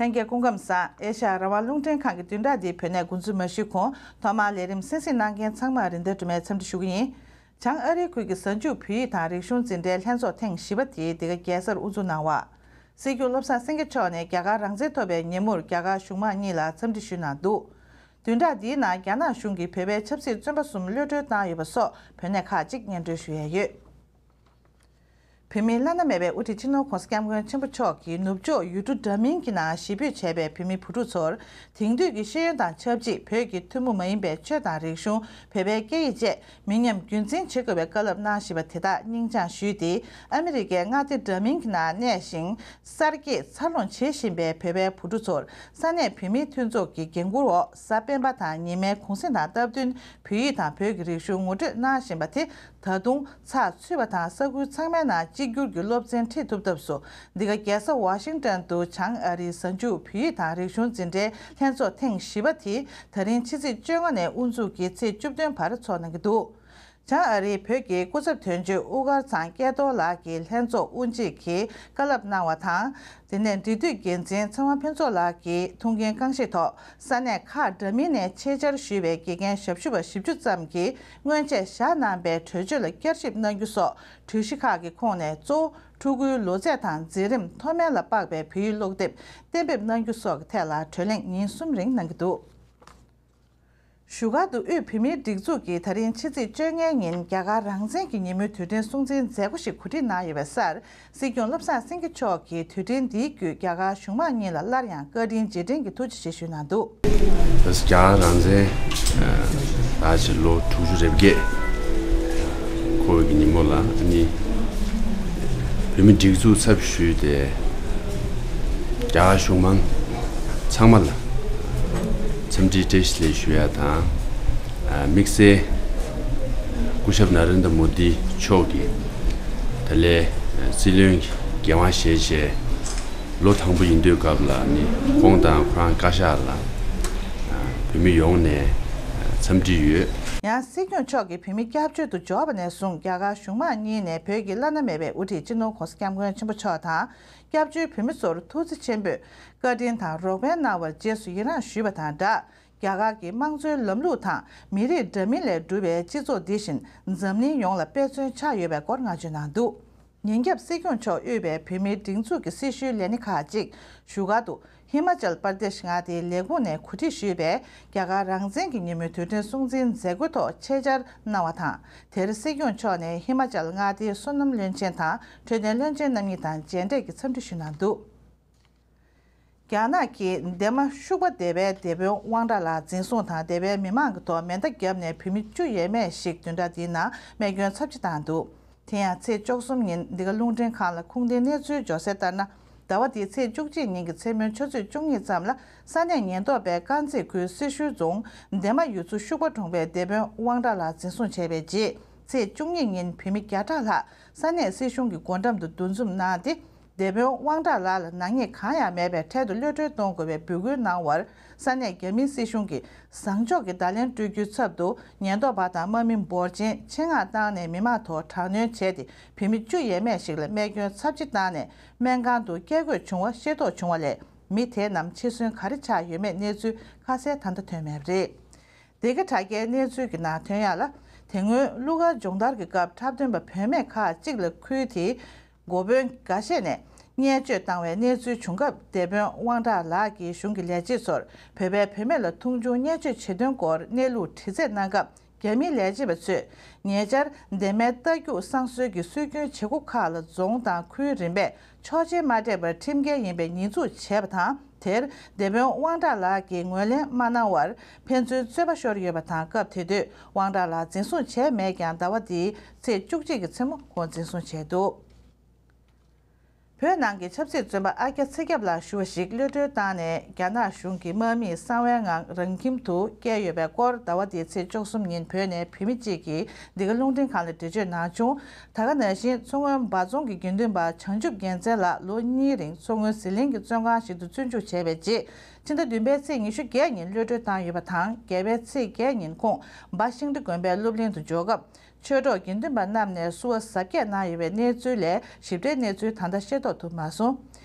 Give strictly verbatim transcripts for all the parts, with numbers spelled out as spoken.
ལྷན་རྒྱས་སྐུ་ཁམས་བཟང་། ཨེ་ཤ་ཡ་རང་དབང་རླུང་འཕྲིན་ཁང་གི་བདུན་ཕྲག་འདིའི་བོད་གནས་འགོ་འཛུགས་མ་ཞུས་གོང་ཐོག་མར་ལས་རིམ་གསན་གཟིགས་གནང་མཁན་ཚང་མར་རིན་ལྡན་སྒྲོལ་མས་འཚམས་འདྲི་ཞུ་གི་ཡིན། བྱང་ཨ་རིའི་ཁུལ་གྱི་གཟའ་མཇུག་བོད་ཡིག་དང་རིག་གཞུང་འཛིན་གྲྭའི་ལྷན་ཚོགས་ཐེངས་བཞི་པ་དེ་འདི་ག་རྒྱལ་སར་དབུ་འཛུགས་གནང་བ། སྲིད་སྐྱོང་བློ་བཟང་སེང་གེ་མཆོག་ནས་རྒྱ་གར་རང་བཙན་ཐོབ་པའི་ཉིན་མོར་རྒྱ་གར་གཞུང་མང་གཉིས་ལ་འཚམས་འདྲི་ཞུས་གནང་འདུག་བདུན་ཕྲག་འདིའི་ནང་རྒྱ་ནག་གཞུང་གིས་བོད་པའི་ཆབ་སྲིད་བཙོན་པ་གསུམ་གློད་གྲོལ་བཏང་ཡོད་པ་སོགས་བོད་གནས་ཁག་ཅིག་སྙན་སྒྲོན་ཞུ་ཡས་ཡོད། བོད་མིའི་བླ་ན་མེད་པའི་དབུ་ཁྲིད་སྤྱི་ནོར་༸གོང་ས་༸སྐྱབས་མགོན་ཆེན་པོ་མཆོག་གིས་ནུབ་ཕྱོགས་ཡུལ་གྲུ་འདྲ་མིན་གྱི་ནང་གཞིས་སྤོས་བྱས་པའི་བོད་མི་བུ་ཕྲུག་ཚོར་དེང་དུས་ཀྱི་ཤེས་ཡོན་དང་ཆབས་ཅིག་བོད་ཀྱི་ཐུན་མོང་མ་ཡིན་པའི་ཆོས་དང་རིག་གཞུང་། བོད་པའི་སྐད་ཡིག་བཅས་མི་ཉམས་རྒྱུན་འཛིན་བྱེད་དགོས་པའི་བཀའ་སློབ་གནང་བཞིན་པ་དེ་དག་སྙིང་བཅངས་ཞུས་ཏེ། ཨ་མི་རི་ཀའི་མངའ་སྡེ་འདྲ་མིན་གྱི་ནང་གནས་ཤིང་། གསར་སྐྱེས་འཚར་ལོངས་བྱེད་བཞིན་པའི་བོད་པའི་བུ་ཕྲུག་ཚོར་ས་གནས་བོད་མིའི་མཐུན་ཚོགས་ཀྱི་འགན་འཁུར་འོག་གཟའ་སྤེན་པ་དང་ཉི་མའི་གུང་སེང་དང་སྟབས་བསྟུན་བོད་ཡིག་དང་བོད་ཀྱི་རིག་གཞུང་ངོ་སྤྲོད་གནང་བཞིན་པ་དེ་ད་དུང་ཚགས་ཚུད་པ་དང་ས་ཁུལ་ཚང་མའི་ནང་གཅིག་གྱུར་གྱི་སློབ་ཚན་ཁྲིད་ཐུབ་ཐབས་སུ། འདི་ག་རྒྱལ་ས་ཝ་ཤིང་ཏོན་དུ་བྱང་ཨ་རིའི་གཟའ་མཇུག་བོད་ཡིག་དང་རིག་གཞུང་འཛིན་གྲྭའི་ལྷན་ཚོགས་ཐེངས་བཞི་པ་དེ་ད་རིང་ཕྱི་ཚེས་བཅོ་ལྔ་ནས་དབུ་འཛུགས་ཀྱིས་ཚེས་བཅུ་བདུན་བར་འཚོགས་གནང་གི་འདུག་བྱང་ཨ་རིའི་བོད་ཀྱི་སྐུ་ཚབ་དོན་གཅོད་དབུ་དཀར་ཚང་སྐལ་རྡོར་ལགས་ཀྱིས་ལྷན་ཚོགས་དབུ་འབྱེད་ཀྱི་བཀའ་སློབ་གནང་བ་དང་། དེ་ནས་འབྲེལ་མཐུད་འགན་འཛིན་ཚེ་དབང་ཕུན་ཚོགས་ལགས་ཀྱིས་ཐུགས་འགན་རྐང་བཞེས་ཐོག་ས་གནས་ཁག་འདྲ་མིན་ནས་ཆེད་བཅར་ཞུས་པའི་དགེ་རྒན་ཞབས་ཞུ་བ་བཞི་བཅུ་ཙམ་གྱིས་སྔོན་ཆད་བཞག་གནང་པའི་གྲོས་ཆོད་ལ་བསྐྱར་ཞིབ་གནང་རྒྱུ་སོགས་གྲོས་གཞི་ཁག་གི་ཁོངས་ནས་གཙོ་བོ་ཕྲུ་གུའི་ལོ་ཚད་དང་འཛིན་རིམ་མཐོ་དམན་ལ་དཔག་པའི་བོད་ཡིག་ཀློག་དེབ་གཏན་འབེབས་གནང་རྒྱུ་སོགས་ཀྱི་ཐད་ལ་གྲོས་གླེང་ཉིན་གསུམ་རིང་གནང་གི་འདུག་བཞུགས་སྒར་དུ་དབུས་བོད་མིའི་སྒྲིག་འཛུགས་ཀྱིས་ད་རིང་ཕྱི་ཚེས་བཅོ་ལྔའི་ཉིན་རྒྱ་གར་རང་བཙན་གྱི་ཉིན་མོའི་དུས་དྲན་སྲུང་བརྩིའི་མཛད་སྒོ་ཞིག་གོ་སྒྲིག་གནང་ཡོད་པའི་སར། སྲིད་སྐྱོང་བློ་བཟང་སེང་གེ་མཆོག་གིས་དུས་དྲན་འདིའི་བརྒྱུད་རྒྱ་གར་གཞུང་མང་གཉིས་ལ་སླར་ཡང་བཀའ་དྲིན་རྗེས་དྲན་གྱི་ཐུགས་རྗེ་ཆེ་ཞུས་གནང་འདུག་ད་རྒྱ་གར་རང་བཙན་ད་ཕྱིར་ལོ་དྲུག་ཅུ་རེ་བརྒྱད་འཁོར་བའི་ཉིན་མོ་ལ་ནི་བོད་མིའི་སྒྲིག་འཛུགས་ཚབ་ཞུས་ཏེ་རྒྱ་གར་གཞུང་མང་ཚང་མ་ལ་འཚམས་འདྲི་བཀྲ་ཤིས་བདེ་ལེགས་ཞུ་ཡ་དང་། དམིགས་བསལ་སྐུ་ཞབས་ན་རེན་དྲ་མོ་དི་མཆོག་གིས་ད་ལན་སྲིད་བློན་གྱི་འགན་དབང་བཞེས་བྱས་ལོ་དང་པོ་ཡིན་དུས་སྐབས་ལ་ནི་ཁོང་དང་ཁོ་རང་བཀའ་ཤག་ལ་བོད་མི་ཡོངས་ནས་འཚམས་འདྲི་ཡོད། ཡང་སྲིད་སྐྱོང་མཆོག་གིས་བོད་མི་སྐྱབས་བཅོལ་དུ་འབྱོར་བ་ནས་བཟུང་རྒྱ་གར་གཞུང་མང་གཉིས་ནས་བོད་ཀྱི་བླ་ན་མེད་པའི་དབུ་ཁྲིད་སྤྱི་ནོར་༸གོང་ས་༸སྐྱབས་མགོན་ཆེན་པོ་མཆོག་དང་། སྐྱབས་བཅོལ་བོད་མི་ཚོར་ཐུགས་རྗེ་ཆེན་པོས་བཀའ་དྲིན་དང་རོགས་ཕན་གནང་བར་རྗེས་སུ་ཡི་རངས་ཞུས་པ་དང་སྦྲགས། རྒྱ་གར་གྱི་དམངས་གཙོའི་ལམ་ལུགས་དང་མི་རིགས་འདྲ་མིན་ལས་གྲུབ་པའི་སྤྱི་ཚོགས་འདི་བཞིན་འཛམ་གླིང་ཡོངས་ལ་དཔེ་མཚོན་ཆགས་ཡོད་པའི་སྐོར་བསྔགས་བརྗོད་གནང་འདུག་ཉིན་རྒྱབ་སྲིད་སྐྱོང་མཆོག་དབུས་པའི་བོད་མིའི་སྒྲིག་འཛུགས་ཀྱི་སྲི་ཞུའི་ལས་སྣེ་ཁག་ཅིག་བཞུགས་སྒར་དུ་ཧི་མ་ཅལ་པར་དེཤ་མངའ་སྡེའི་ལས་ཁུངས་ནས་གོ་སྒྲིག་ཞུས་པའི་རྒྱ་གར་རང་བཙན་གྱི་ཉིན་མོའི་དུས་དྲན་སྲུང་བརྩིའི་མཛད་སྒོའི་ཐོག་ཆེད་བཅར་གནང་བ་དང་། དེར་སྲིད་སྐྱོང་མཆོག་ནས་ཧི་མ་ཅལ་མངའ་སྡེའི་སོ་ནམ་བློན་ཆེན་དང་འཕྲོད་བསྟེན་བློན་ཆེན་རྣམ་གཉིས་དང་མཇལ་འཕྲད་ཀྱིས་འཚམས་འདྲི་ཞུས་གནང་འདུག་རྒྱ་ནག་གིས་འདན་མ་ཤུག་པ་འདེབས་པའི་སྡེ་དཔོན་དབང་གྲགས་ལགས་འཛིན་བཟུང་དང་སྡེ་བའི་མི་མང་གི་ཐོག་མེ་མདའ་བརྒྱབ་ནས་བོད་མི་བཅུ་ཡས་མས་ཤིག་བདུན་ཕྲག་འདིའི་ནང་རྨས་སྐྱོན་ཚབས་ཆེ་བཏང་འདུག་དེ་ཡང་ཚེས་བཅུ་གསུམ་ཉིན་འདི་ག་རླུང་འཕྲིན་ཁང་ལ་ཁུངས་ལྡན་གནས་ཚུལ་འབྱོར་གསལ་ལྟར་ན། ཟླ་བ་འདིའི་ཚེས་བཅུ་གཅིག་ཉིན་གྱི་མཚན་མོའི་ཆུ་ཚོད་བཅུ་གཉིས་ཙམ་ལ་ས་གནས་ཉེན་རྟོག་པས་དཀར་མཛེས་ཁུལ་སེར་ཤུལ་རྫོང་འདན་མ་ཡུལ་ཚོ་ཤུག་པ་གྲོང་པའི་སྡེ་དཔོན་དབང་གྲགས་ལགས་འཛིན་བཟུང་བྱས་པའི་རྗེས། ཚེས་བཅུ་གཉིས་ཉིན་བོད་མི་བརྒྱ་ཕྲག་ལྷག་ས་གནས་སྲིད་གཞུང་གི་སྒོ་འགྲམ་དུ་འདུ་འཛོམས་གནང་སྟེ། སྡེ་དཔོན་དབང་གྲགས་ལགས་ལ་ནག་ཉེས་གང་ཡང་མེད་པས་འཕྲལ་དུ་གློད་གྲོལ་གཏོང་དགོས་པའི་འབོད་སྐུལ་གནང་བར། ས་གནས་རྒྱ་མིའི་སྲིད་གཞུང་གིས་བཟང་ཕྱོགས་ཀྱི་བརྡ་ལན་སྤྲོད་རྒྱུའི་ཚབ་ཏུ་ཉེན་རྟོག་པ་དང་དམག་མི་འབོར་ཆེན་ཆེད་མངགས་བཏང་ནས་མི་མང་ཐོག་དྲག་གནོན་བྱས་ཏེ་བོད་མི་བཅུ་ཡས་མས་ཤིག་ལ་རྨས་སྐྱོན་ཚབས་ཆེ་བཏང་ནས་སྨན་ཁང་དུ་བསྐྱལ་དགོས་བྱུང་བ་ཤེས་རྟོགས་བྱུང་བ་ལས། མི་དེ་རྣམས་འཆི་གསོན་ག་རེ་ཆགས་ཡོད་མེད་གནས་ཚུལ་ཁ་གསལ་ད་ལྟ་ཐོན་མེད་པ་རེད། འདི་ག་དྲ་རྒྱའི་གནས་ཚུལ་གྱི་ནང་ཐོན་ཡག་ལ། དེ་སྔོན་གླུ་གར་སྦྱོང་བརྡར་གྱི་སྐབས་འཁྲབ་སྟོན་པ་བུད་མེད་ཁག་ཅིག་ལ་ཁུལ་དེའི་འགོ་དཔོན་འགའ་ཤས་ནས་བརྙས་བཅོས་བཏང་བའི་གནས་ཚུལ་བྱུང་སྐབས། སྡེ་དཔོན་དབང་གྲགས་ལགས་ཀྱིས་གཞུང་གི་ལས་བྱེད་ཚོར་བོད་པའི་བུད་མེད་ལ་མཐོང་ཆུང་བརྙས་བཅོས་བྱེད་དོན་སྐོར་གནས་ལུགས་དྲི་རྩད་གནང་སྐབས། རྒྱ་མིའི་ལས་བྱེད་པ་ཚོས་ཉེ་ཆར་འདན་མའི་རྟ་རྒྱུག་བསང་གསོལ་གྱི་སྲོལ་རྒྱུན་བྱེད་སྒོ་ཁག་ལ་རྫོང་དང་ཁུལ་རིམ་པས་ཆོག་མཆན་མ་སྤྲད་པར་ཁྲིམས་འགལ་ཡིན་པའི་ཉེས་འཛུགས་བྱས་པ་དང་། དེར་སྡེ་དཔོན་དབང་གྲགས་ལགས་ཀྱིས་ངོས་ལེན་མ་གནང་བར་ཕན་ཚུན་རྩོད་པ་ཤོར་ཡོད་པ་དང་། སྐབས་དེ་དུས་དབང་གྲགས་ལགས་འཛིན་བཟུང་བྱས་མེད་ཀྱང་། ཟླ་བ་འདིའི་ཚེས་བཅུ་གཅིག་གི་མཚན་མོ་ཁོང་འཛིན་བཟུང་བྱས་འདུག་བོད་ནང་གི་ཆབ་སྲིད་བཙོན་པ་ཨ་ཀྱ་ཚེ་སྐྱབས་ལགས་ཞུ་བ་ཞིག་གློད་གྲོལ་བཏང་ནས། རྒྱ་ནག་གཞུང་གིས་དམག་མིས་གསང་བའི་ངང་རང་ཁྱིམ་དུ་བསྐྱལ་ཡོད་པའི་སྐོར། ཟླ་བ་འདིའི་ཚེས་བཅུ་གསུམ་ཉིན་བོད་ནས་བོད་མི་གཅིག་གིས་འདི་ག་རླུང་འཕྲིན་ཁང་ལ་འགྲེལ་བརྗོད་གནང་བྱུང་། ད་ག་ནང་བཞིན་མཚོ་སྔོན་འབའ་རྫོང་གི་དགེ་འདུན་པ་བྱང་ཆུབ་རྒྱལ་མཚན་ལགས་ལོ་གཉིས་རིང་མཚོ་སྔོན་ཟི་ལིང་གི་བཙོན་ཁང་ཞིག་ཏུ་བཙོན་འཇུག་བྱས་པའི་རྗེས། ཕྱི་ཟླ་བདུན་པའི་ཚེས་ཉི་ཤུ་བརྒྱད་ཉིན་གློད་གྲོལ་བཏང་ཡོད་པ་དང་། བརྒྱད་པའི་ཚེས་བརྒྱད་ཉིན་ཁོང་འབའ་ཤིང་འབྲི་དགོན་པའི་སློབ་གླིང་དུ་འབྱོར་སྐབས། ཆོས་གྲོགས་དགེ་འདུན་པ་རྣམས་ནས་བསུ་བ་གཟབ་རྒྱས་གནང་ཡོད་པའི་གནས་ཚུལ་ལས། ཞིབ་ཕྲའི་གནས་ཚུལ་ད་ལྟ་ཤེས་རྟོགས་ཐུབ་མ་སོང་།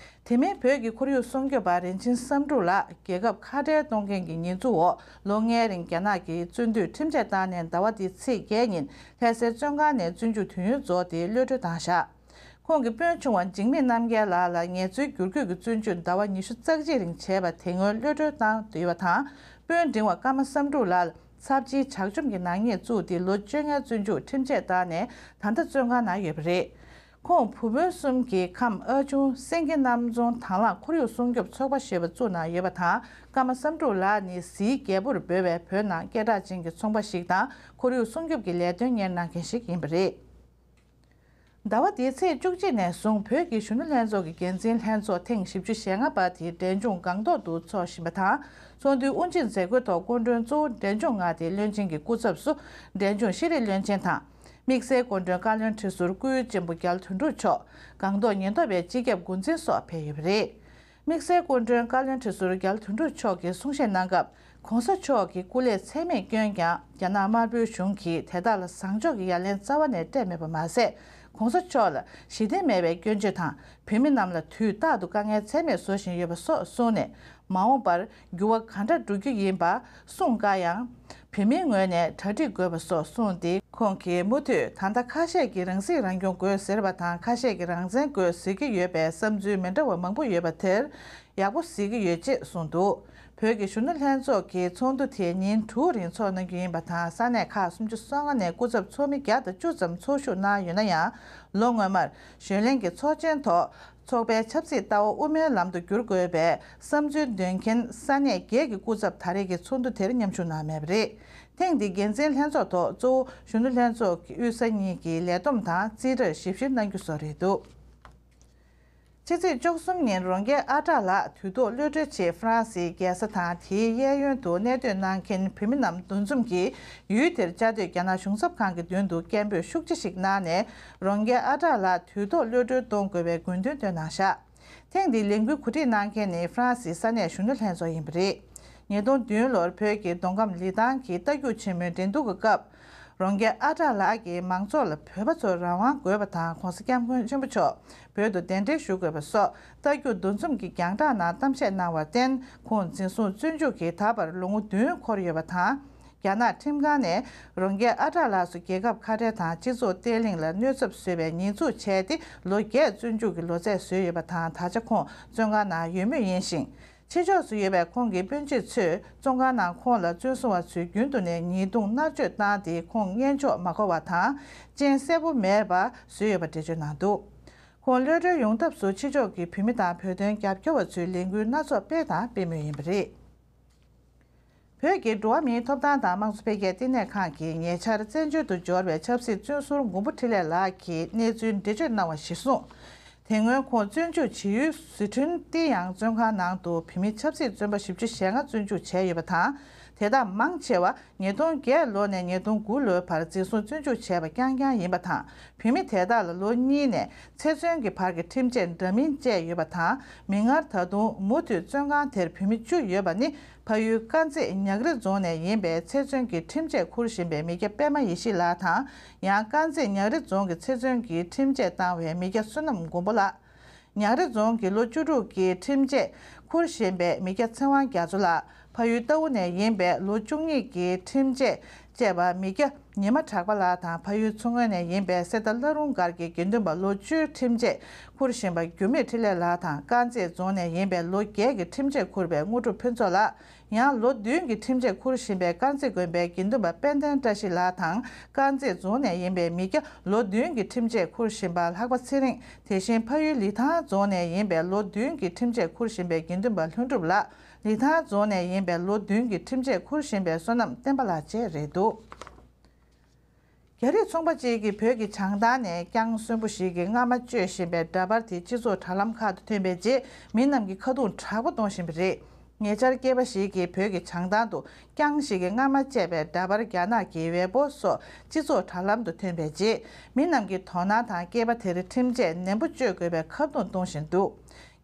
དེ་མིན་བོད་ཀྱི་ཁོར་ཡུག་སྲུང་སྐྱོབ་པ་རིན་ཆེན་བསམ་འགྲུབ་ལགས་རྒྱལ་ཁབ་ཁ་བྲལ་གཏོང་མཁན་གྱི་ཉེས་འཛུགས་འོག་ལོ་ལྔའི་རིང་རྒྱ་ནག་གིས་བཙོན་འདུས་ཁྲིམས་ཆད་བཏང་ནས་ཟླ་བ་འདིའི་ཚེས་བརྒྱད་ཉིན་ལྷ་སའི་བཙོན་ཁང་ནས་བཙོན་འཇུག་དུས་ཡུན་རྫོགས་ཏེ་གློད་གྲོལ་བཏང་བཞག་ཁོང་གི་སྤུན་ཆུང་བ་འཇིགས་མེད་རྣམ་རྒྱལ་ལགས་ལ་ངལ་རྩོལ་བསྒྱུར་བཀོད་ཀྱི་བཙོན་འཇུག་ཟླ་བ་ཉི་ཤུ་རྩ་གཅིག་རིང་བྱས་པ་དེ་སྔོན་གློད་གྲོལ་བཏང་ཡོད་པ་དང་། དཔོན་འབྲིང་བ་ཀརྨ་བསམ་འགྲུབ་ལགས་ཚབས་ཆེའི་ཇག་བཅོམ་གྱི་ནག་ཉེས་བཙུགས་ཏེ་ལོ་བཅོ་ལྔའི་བཙོན་འཇུག་ཁྲིམས་ཆད་བཏང་ནས་ད་ལྟ་བཙོན་ཁང་ནང་ཡོད་པ་རེད། ཁོང་བུ་སྤུན་གསུམ་གྱི་ཁམས་ཨ་ཆུང་སེང་གེ་གནམ་རྫོང་དང་བླངས་ཁོར་ཡུག་སྲུང་སྐྱོབ་ཚོགས་པ་ཞེས་པ་བཙུགས་གནང་ཡོད་པ་དང་། ཀརྨ་བསམ་འགྲུབ་ལགས་ནི་གཟིའི་རྒྱལ་པོར་འབོད་པའི་བོད་ནང་སྐད་གྲགས་ཅན་གྱི་ཚོང་པ་ཞིག་དང་ཁོར་ཡུག་སྲུང་སྐྱོབ་ཀྱི་ལས་དོན་གཉེར་གནང་མཁན་ཞིག་ཡིན་པ་རེད། ཟླ་བ་འདིའི་ཚེས་བཅུ་གཅིག་ནས་བཟུང་བོད་ཀྱི་གཞོན་ནུ་ལྷན་ཚོགས་ཀྱི་འགན་འཛིན་ལྷན་ཚོགས་ཐེངས་བཞི་བཅུ་ཞེ་ལྔ་པ་དེ་འབྲས་ལྗོངས་སྒང་ཏོག་ཏུ་འཚོགས་བཞིན་པ་དང་། ཚོགས་འདུའི་དབུ་འབྱེད་མཛད་སྒོའི་ཐོག་སྐུ་མགྲོན་གཙོ་བོ་འབྲས་ལྗོངས་མངའ་སྡེའི་བློན་ཆེན་གྱི་སྐུ་ཚབ་སུ་འབྲས་ལྗོངས་ཤེས་རིག་བློན་ཆེན་དང་། དམིགས་བསལ་སྐུ་མགྲོན་བཀའ་བློན་ཁྲི་ཟུར་སྐུའི་གཅེན་པོ་རྒྱལ་དོན་གྲུབ་མཆོག་སྒང་ཏོག་ཉེན་རྟོག་པའི་སྤྱི་ཁྱབ་འགོ་འཛིན་སོགས་ཕེབས་ཡོད་པ་རེད། དམིགས་བསལ་སྐུ་མགྲོན་བཀའ་བློན་ཁྲི་ཟུར་རྒྱལ་དོན་གྲུབ་མཆོག་གིས་གསུང་བཤད་གནང་སྐབས། ༸གོང་ས་མཆོག་གིས་སྐུ་ལས་ཚད་མེད་བསྐྱོན་ཀྱང་རྒྱ་ནག་དམར་པོའི་གཞུང་གིས་དེ་དག་ལ་བཟང་ཕྱོགས་ཀྱི་ཡ་ལན་རྩ་བ་ནས་སྤྲད་མེད་པ་མ་ཟད། ༸གོང་ས་མཆོག་ལ་ཞི་བདེ་མེད་པའི་སྐྱོན་བརྗོད་དང་། བོད་མི་རྣམས་ལ་དུས་རྟག་ཏུ་དཀའ་ངལ་ཚད་མེད་བཟོ་བཞིན་ཡོད་པ་སོགས་གསུངས་ནས། མ་འོངས་པར་འགྱུར་བ་གང་འདྲ་འགྲོ་རྒྱུ་ཡིན་པ་གསུངས་དཀའ་ཡང་། བོད་མིའི་ངོས་ནས་གྲ་སྒྲིག་དགོས་པ་སོགས་གསུངས་ཏེ། ཁོང་གིས་མུ་མཐུད་ད་ལྟ་ཁ་ཤས་ཀྱིས་རང་སྲིད་རང་སྐྱོང་དགོས་ཟེར་བ་དང་། ཁ་ཤས་ཀྱིས་རང་བཙན་དགོས་ཟེར་གྱི་ཡོད་པའི་བསམ་ཚུལ་མི་འདྲ་བ་མང་པོ་ཡོད་པ་དེར་ཡག་པོ་གཟིགས་ཀྱི་ཡོད་ཅེས་གསུངས་འདུག་བོད་ཀྱི་གཞོན་ནུ་ལྷན་ཚོགས་ཀྱིས་ཚོགས་འདུ་དེ་ཉིན་དྲུག་རིང་འཚོགས་གནང་རྒྱུ་ཡིན་པ་དང་། ས་གནས་ཁག་སུམ་ཅུ་སོ་ལྔ་ནས་སྐུ་ཚབ་ཚོགས་མི་བརྒྱ་དང་བཅུ་ཙམ་ཚོགས་ཞུགས་གནང་ཡོད་ན་ཡང་། ལོ་སྔོན་མར་གཞོན་ལྷན་གྱི་ཚོགས་ཆེན་ཐོག་ཚོགས་པའི་ཆབ་སྲིད་ལྟ་བ་དབུ་མའི་ལམ་དུ་བསྒྱུར་དགོས་པའི་བསམ་ཚུལ་འདོན་མཁན་ས་གནས་བརྒྱད་ཀྱི་སྐུ་ཚབ་ད་རེས་ཀྱི་ཚོགས་འདུ་དེར་མཉམ་ཞུགས་གནང་མེད་པ་རེད། ཐེངས་འདིའི་འགན་འཛིན་ལྷན་ཚོགས་ཐོག་གཙོ་བོ་གཞོན་ནུ་ལྷན་ཚོགས་ཀྱི་དབུས་ས་གཉིས་ཀྱི་ལས་བསྡོམས་དང་རྩིས་ཁྲར་ཞིབ་བཤེར་གནང་རྒྱུ་སོགས་རེད་འདུག་ཕྱི་ཚེས་བཅུ་གསུམ་ཉིན་རོང་རྒྱལ་ཨ་ཏྲ་ལགས་དུས་ཐོག་གློད་གྲོལ་ཆེད་ཧྥ་རན་སིའི་རྒྱལ་ས་དང་དེའི་གཡས་གཡོན་དུ་གནས་སྡོད་གནང་མཁན་བོད་མི་རྣམས་འདུ་འཛོམས་ཀྱིས་ཡུལ་དེར་བཅའ་སྡོད་རྒྱ་ནག་གཞུང་ཚབ་ཁང་གི་མདུན་དུ་སྐད་འབོད་ཤུགས་ཆེ་ཞིག་གནང་ནས། རོང་རྒྱལ་ཨ་ཏྲ་ལགས་དུས་ཐོག་གློད་གྲོལ་གཏོང་དགོས་པའི་དགོས་འདུན་བཏོན་གནང་བཞག་ཐེངས་འདིའི་ལས་འགུལ་གོ་སྒྲིག་གནང་མཁན་ནི་ཧྥ་རན་སིའི་ས་གནས་གཞོན་ནུ་ལྷན་ཚོགས་ཡིན་པ་རེད། ཉིས་སྟོང་བདུན་ལོར་བོད་ཀྱི་མདོ་ཁམས་ལི་ཐང་གི་རྟ་རྒྱུག་ཆེན་མོའི་འགྲན་བསྡུར་གྱི་སྐབས། རོང་རྒྱལ་ཨ་ཏྲ་ལགས་ཀྱིས་མང་ཚོགས་ལ་བོད་པ་ཚོར་རང་དབང་དགོས་པ་དང་། ྋགོང་ས་ྋསྐྱབས་མགོན་ཆེན་པོ་མཆོག་བོད་དུ་གདན་འདྲེན་ཞུ་དགོས་པ་སོགས་རྟ་རྒྱུག་འདུ་འཛོམས་ཀྱི་རྒྱང་བསྒྲགས་ནང་གཏམ་བཤད་གནང་བར་བརྟེན། ཁོང་འཛིན་བཟུང་བཙོན་འཇུག་གིས་ད་བར་ལོ་ངོ་བདུན་འཁོར་ཡོད་པ་དང་། རྒྱ་ནག་ཁྲིམས་ཁང་ནས་རོང་རྒྱལ་ཨ་ཏྲ་ལགས་སུ་རྒྱལ་ཁབ་ཁ་བྲལ་དང་སྤྱི་ཚོགས་བརྟན་ལྷིང་ལ་གནོད་ཚབས་བཟོས་པའི་ཉེས་འཛུགས་བྱས་ཏེ། ལོ་བརྒྱད་བཙོན་འཇུག་གི་ལོ་ཚད་བཟོས་ཡོད་པ་དང་། ད་ཆ་ཁོང་བཙོན་ཁང་ནང་ཡོད་མུས་ཡིན་ཞིང་། ཕྱི་ཕྱོགས་སུ་ཡོད་པའི་ཁོང་གི་སྤུན་མཆེད་ཚོས་བཙོན་ཁང་ནང་ཁོང་ལ་བཙོན་སྲུང་བ་ཚོས་རྒྱུན་དུ་ནས་ཉེས་རྡུང་མནར་གཅོད་བཏང་སྟེ། ཁོང་སྔོན་ཆད་མ་གོ་བ་དང་། སྤྱན་གསལ་པོ་མེད་པ་བཟོས་ཡོད་པ་འགྲེལ་བརྗོད་གནང་འདུག་ཁོང་གློད་གྲོལ་ཡོང་ཐབས་སུ་ཕྱི་ཕྱོགས་ཀྱི་བོད་མི་དང་བོད་དོན་རྒྱབ་སྐྱོར་བ་ཚོས་ལས་འགུལ་སྣ་ཚོགས་སྤེལ་དང་སྤེལ་མུས་ཡིན་པ་རེད། བོད་ཀྱི་འགྲོ་བ་མིའི་ཐོབ་ཐང་དང་དམངས་གཙོ་འཕེལ་རྒྱས་ལྟེ་གནས་ཁང་གིས་ཉེ་ཆར་བཙན་བྱོལ་དུ་འབྱོར་བའི་ཆབ་སྲིད་བཙོན་ཟུར་མགོན་པོ་འཕྲིན་ལས་ལགས་ཀྱིས་གནས་ཚུལ་འགྲེལ་བརྗོད་གནང་བ་གཞིར་བཟུང་། དེ་སྔོན་ཁོང་བཙོན་འཇུག་བྱེད་ཡུལ་ཟི་ཁྲོན་ཏི་ཡང་བཙོན་ཁང་ནང་དུ་བོད་མི་ཆབ་སྲིད་བཙོན་པ་བཞི་བཅུ་ཞེ་ལྔ་བཙོན་འཇུག་བྱས་ཡོད་པ་དང་། དེ་དག་མང་ཆེ་བ་ཉིས་སྟོང་བརྒྱད་ལོ་ནས་ཉིས་སྟོང་དགུ་ལོའི་བར་འཛིན་བཟུང་བཙོན་འཇུག་བྱས་པ་རྐྱང་རྐྱང་ཡིན་པ་དང་། བོད་མི་དེ་དག་ལ་ལོ་གཉིས་ནས་ཚེ་བཙོན་གྱི་བར་གྱི་ཁྲིམས་ཆད་འདྲ་མིན་བཅད་ཡོད་པ་དང་། མིག་སྔར་ད་དུང་མུ་མཐུད་བཙོན་ཁང་དེར་བོད་མི་བཅུ་ཡོད་པ་ནི། ཕ་ཡུལ་དཀར་མཛེས་ཉག་རི་རྫོང་ནས་ཡིན་པའི་ཚེ་བཙོན་གྱི་ཁྲིམས་ཆད་འཁུར་བཞིན་པའི་མི་སྐྱ་པད་མ་ཡེ་ཤེས་ལགས་དང་། ཡང་དཀར་མཛེས་ཉག་རི་རྫོང་གི་ཚེ་བཙོན་གྱི་ཁྲིམས་ཆད་བཏང་བའི་མི་སྐྱ་བསོད་ནམས་མགོན་པོ་ལགས། ཉག་རི་རྫོང་གི་ལོ་བཅུ་དྲུག་གི་ཁྲིམས་ཆད་འཁུར་བཞིན་པའི་མི་སྐྱ་ཚེ་དབང་རྒྱ་མཚོ་ལགས། ཕ་ཡུལ་རྟའུ་ནས་ཡིན་པའི་ལོ་བཅུ་གཉིས་ཀྱི་ཁྲིམས་ཆད་བཅད་པ་མི་སྐྱ་ཉི་མ་གྲགས་པ་ལགས་དང་། ཕ་ཡུལ་མཚོ་སྔོན་ནས་ཡིན་པའི་གསེར་རྟ་བླ་རུང་སྒར་གྱི་དགེ་འདུན་པ་ལོ་བཅུའི་ཁྲིམས་ཆད་འཁུར་བཞིན་པ་འགྱུར་མེད་འཕྲིན་ལས་ལགས་དང་། དཀར་མཛེས་རྫོང་ནས་ཡིན་པའི་ལོ་བརྒྱད་ཀྱི་ཁྲིམས་ཆད་འཁུར་བའི་དངོས་གྲུབ་ཕུན་ཚོགས་ལགས། ཡང་ལོ་བདུན་གྱི་ཁྲིམས་ཆད་འཁུར་བཞིན་པའི་དཀར་མཛེས་དགོན་པའི་དགེ་འདུན་པ་དཔལ་ལྡན་བཀྲ་ཤིས་ལགས་དང་། དཀར་མཛེས་རྫོང་ནས་ཡིན་པའི་མི་སྐྱ་ལོ་བདུན་གྱི་ཁྲིམས་ཆད་འཁུར་བཞིན་པ་ལྷག་པ་ཚེ་རིང་། དེ་བཞིན་ཕ་ཡུལ་ལི་ཐང་རྫོང་ནས་ཡིན་པའི་ལོ་བདུན་གྱི་ཁྲིམས་ཆད་འཁུར་བཞིན་པའི་དགེ་འདུན་པ་ལྷུན་གྲུབ་ལགས། ལི་ཐང་རྫོང་ནས་ཡིན་པའི་ལོ་བདུན་གྱི་ཁྲིམས་ཆད་འཁུར་བཞིན་པའི་བསོད་ནམས་བསྟན་པ་ལགས་བཅས་རེད་འདུག་རྒྱ་རིགས་ཚོང་པ་གཅིག་གིས་བོད་ཀྱི་བྱང་ཐང་ནས་རྐྱང་གསོན་པོ་ཞིག་གི་རྔ་མ་སྤྱོད་བཞིན་པའི་འདྲ་པར་དེ་སྤྱི་ཚོགས་དྲ་ལམ་ཁག་ཏུ་ཐོན་པའི་རྗེས། མི་རྣམས་ཀྱིས་ཁ་རྡུང་དྲག་པོ་གཏོང་བཞིན་པ་རེད། ཉེ་ཆར་སྐྱེས་པ་ཞིག་གིས་བོད་ཀྱི་བྱང་ཐང་དུ་རྐྱང་ཞིག་གི་རྔ་མ་སྤྱད་པའི་འདྲ་པར་རྒྱ་ནག་གི་ཝེ་པོ་སོགས་སྤྱི་ཚོགས་དྲ་ལམ་དུ་ཐོན་པའི་རྗེས། མི་རྣམས་ཀྱིས་དོ་སྣང་དང་། སྐྱེས་པ་དེར་ཁྲིམས་ཆད་ནན་པོ་གཅོད་དགོས་པའི་ཁ་རྡུང་གཏོང་བཞིན་འདུག་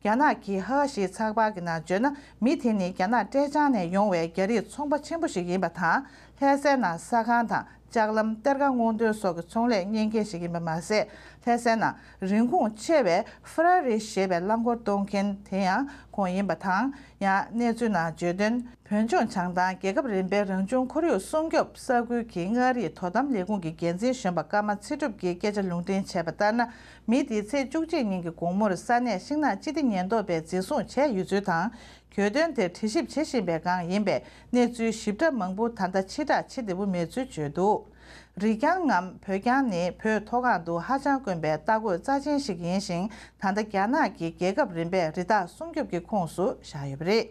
རྒྱ་ནག་གི་ཧྭ་ཞེས་ཚགས་པར་གྱི་ནང་བརྗོད་ན། མི་དེ་ནི་རྒྱ་ནག་ཀྲེ་ཅང་ནས་ཡོང་བའི་རྒྱ་རིགས་ཚོང་པ་ཆེན་པོ་ཞིག་ཡིན་པ་དང་། ལྷ་སའི་ནང་ཟ་ཁང་དང་ ལྕགས་ལམ། གཏེར་ཁ་སྔོག་འདོན་སོགས་ཀྱི་ཚོང་ལས་གཉེར་མཁན་ཞིག་ཡིན་པ་མ་ཟད། ལྷ་སའི་ནང་རིན་གོང་ཆེ་བའི་ཧྥ་ར་རི་ཞེས་པའི་རླངས་འཁོར་གཏོང་མཁན་དེ་ཡང་ཁོང་ཡིན་པ་དང་། ཡང་གནས་ཚུལ་ནང་བརྗོད་དོན། བོད་ལྗོངས་བྱང་ཐང་རྒྱལ་ཁབ་རིམ་པའི་རང་བྱུང་ཁོར་ཡུག་སྲུང་སྐྱོབ་ས་ཁུལ་གྱི་མངའ་རིས་དོ་དམ་ལས་ཁུངས་ཀྱི་འགན་འཛིན་གཞོན་པ་ཀརྨ་ཚེ་སྒྲུབ་ཀྱིས་སྐད་ཆ་ལུང་འདྲེན་བྱས་པ་ལྟར་ན། མི་དེས་ཚེས་བཅུ་གཅིག་ཉིན་གྱི་དགོང་མོར་ས་གནས་ཤིང་ནགས་སྤྱི་བདེ་ཉེན་རྟོག་པས་འཛིན་བཟུང་བྱས་ཡོད་ཚུལ་དང་། གྱོད་དོན་དེར་དྲི་ཞིབ་བྱེད་བཞིན་པའི་སྒང་ཡིན་པས། གནས་ཚུལ་ཞིབ་ཕྲ་མང་པོ་ད་ལྟ་ཕྱིར་བསྒྲགས་བྱེད་བདེ་པོ་མེད་ཚུལ་བརྗོད་འདུག་རི་རྐྱང་ངམ་བོད་རྐྱང་ནི་བོད་མཐོ་སྒང་དུ་ཧ་ཅང་དཀོན་པའི་རྟ་རྒོད་རྩ་ཆེན་ཞིག་ཡིན་ཞིང་། ད་ལྟ་རྒྱ་ནག་གིས་རྒྱལ་ཁབ་རིམ་པས་རི་དྭགས་སྲུང་སྐྱོབ་ཀྱི་ཁོངས་སུ་བཞག་ཡོད་པ་རེད།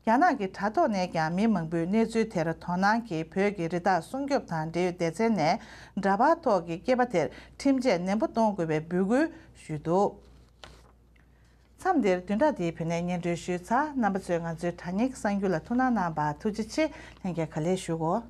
རྒྱ་ནག་གི་དྲ་ཐོག་ནས་ཀྱང་མི་མང་པོས་གནས་ཚུལ་དེར་དོ་སྣང་གིས། བོད་ཀྱི་རི་དྭགས་སྲུང་སྐྱོབ་དང་འབྲེལ་ཡོད་སྡེ་ཚན་ནས་འདྲ་པར་ཐོག་གི་སྐྱེས་པ་དེར་ཁྲིམས་ཆད་ནན་པོ་གཏོང་དགོས་པའི་འབོད་སྐུལ་ཞུས་འདུག་མཚམས་འདིར་བདུན་ཕྲག་འདིའི་བོད་གནས་སྙན་སྒྲོན་ཞུས་ཚར། རྣམ་པ་ཚོས་ང་ཚོའི་དྲ་བརྙན་གསར་འགྱུར་ལ་ཐུགས་སྣང་གནང་བར་ཐུགས་རྗེ་ཆེ། ལྷན་རྒྱས་ག་ལེར་བཞུགས་གོ།